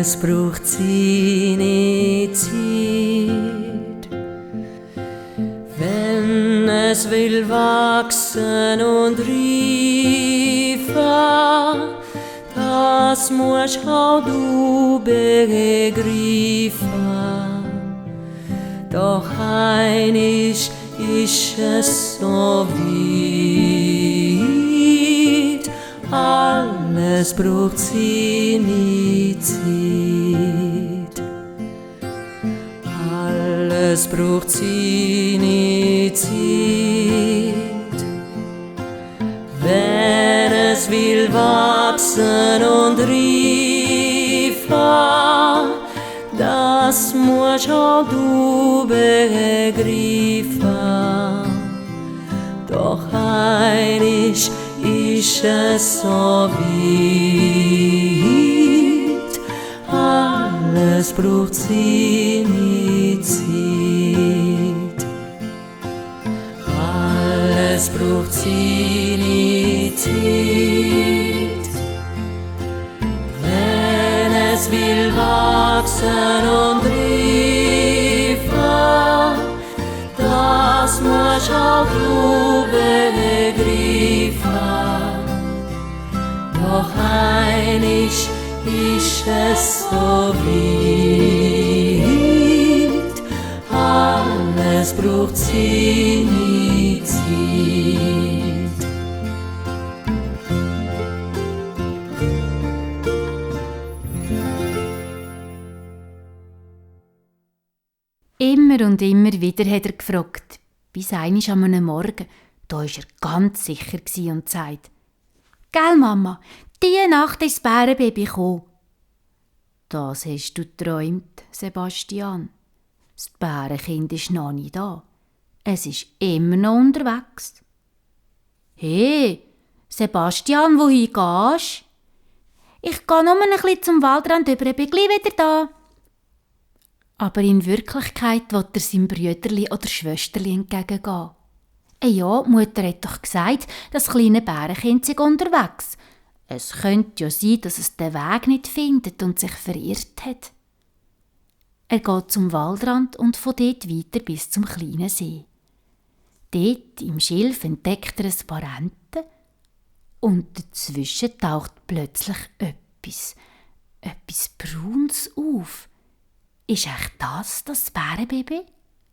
Alles braucht seine Zeit. Wenn es will wachsen und reifen, das musst auch du begreifen. Doch einig ist es so weit, alles braucht seine Zeit. Alles braucht seine Zeit. Wenn es will wachsen und reifen, das musst auch du begreifen. Doch einig ist es so weit, alles braucht seine Zeit. Alles braucht seine Zeit. Wenn es will wachsen und reifen, das musst auch du begreifen. Doch einig ist es so weit, alles braucht seine Zeit. Immer und immer wieder hat er gefragt, bis einmal an einem Morgen, da war er ganz sicher und sagt: «Gell, Mama, diese Nacht ist das Bärenbaby gekommen.» «Das hast du geträumt, Sebastian. Das Bärenkind ist noch nicht da. Es ist immer noch unterwegs.» «Hey, Sebastian, wohin gehst?» «Ich gehe nur ein bisschen zum Waldrand über, ich bin gleich wieder da.» Aber in Wirklichkeit will er seinem Brüderli oder Schwesterli entgegengehen. Ja, die Mutter hat doch gesagt, das kleine Bärenkind sei unterwegs. Es könnte ja sein, dass es den Weg nicht findet und sich verirrt hat. Er geht zum Waldrand und von dort weiter bis zum kleinen See. Dort im Schilf entdeckt er ein paar Enten und dazwischen taucht plötzlich etwas Braunes auf. Ist echt das Bärenbaby?